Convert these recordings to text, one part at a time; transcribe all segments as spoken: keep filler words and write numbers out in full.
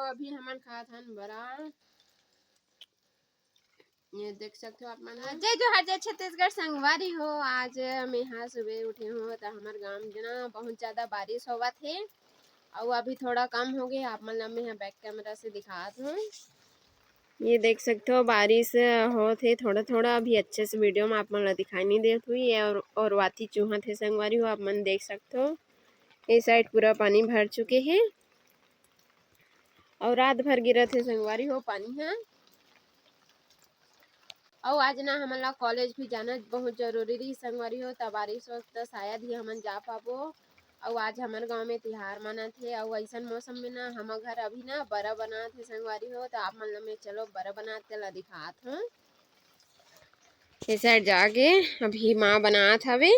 अभी हमन खात हन बरा। ये देख सकते हो आप मन ह। जय जोहार, जय छत्तीसगढ़ संगवारी हो। आज मैं हा सुबह उठे हो त हमर गांव में ना बहुत ज्यादा बारिश होवत हे, अउ अभी थोड़ा कम हो गए। आप मन ला मैं हा back camera से दिखात हूँ। ये देख सकते हो बारिश होत हे थोड़ा थोड़ा, अभी अच्छे से video में आप मन ला दिखाई नहीं देत हुई। ये और, और वाती चूहत हे संगवारी हो, आप मन देख सकते हो। ये side पूरा पानी भर चुके हे। अउ रात भर गिरत हे संगवारी हो पानी ह। अउ आज ना हमन ला college भी जाना बहुत जरूरी रही संगवारी हो, त बारिश हो त शायद ही हमन जा पाबो। अउ आज हमर गांव में तिहार मनात हे, अउ ऐसन मौसम में ना हमर घर अभी ना बरा बनात हे संगवारी हो, त आप मन ला मैं चलो बरा बनात तेला दिखात हूँ। ये side जाके अभी माँ बनात हवे।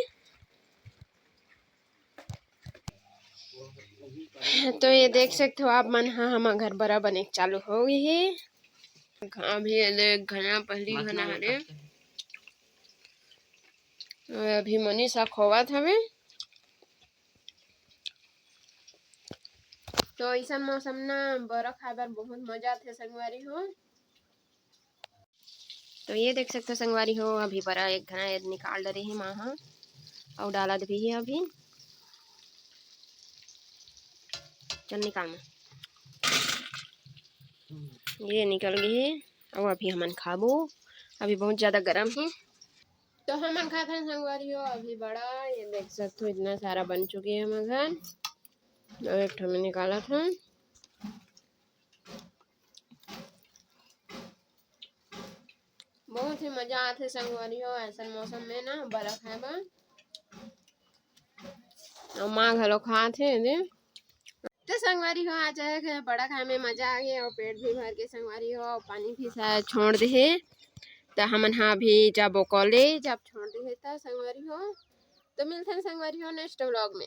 तो ये देख सकते हो आप मन हा, हमर घर बरा बने के चालू हो गई हे। अभी ये देख घना पहली घना हरे। अभी मनीषा खोवत हवे। तो ऐसन मौसम ना बरा खाए बर बहुत मजा आथे संगवारी हो। तो ये देख सकते हो संगवारी हो, अभी बरा एक घना ये निकाल डरे हे माँ ह, अउ डालत भी हे अभी। चल निकाल में, ये निकल गई हे। अउ अभी हमन खाबो, अभी बहुत ज्यादा गरम हे। तो हमन खात हन संगवारी हो अभी बरा, ये देख सकते हो इतना सारा बन चुके हे हमर घर। अउ एक ठो में निकालत हन। बहुत ही मजा आथे संगवारी हो ऐसन मौसम में ना बरा खाए बर। अउ माँ घलो खात हे दे। तो संगवारी हो आज है बरा खाए में मजा आ गया अउ पेट भी भर के संगवारी हो, अउ पानी भी सा-, छोड़ दे हे। तो हमन हा अभी जाबो college, अब छोड़ दे हे त संगवारी हो। तो मिलथन संगवारी हो next vlog में।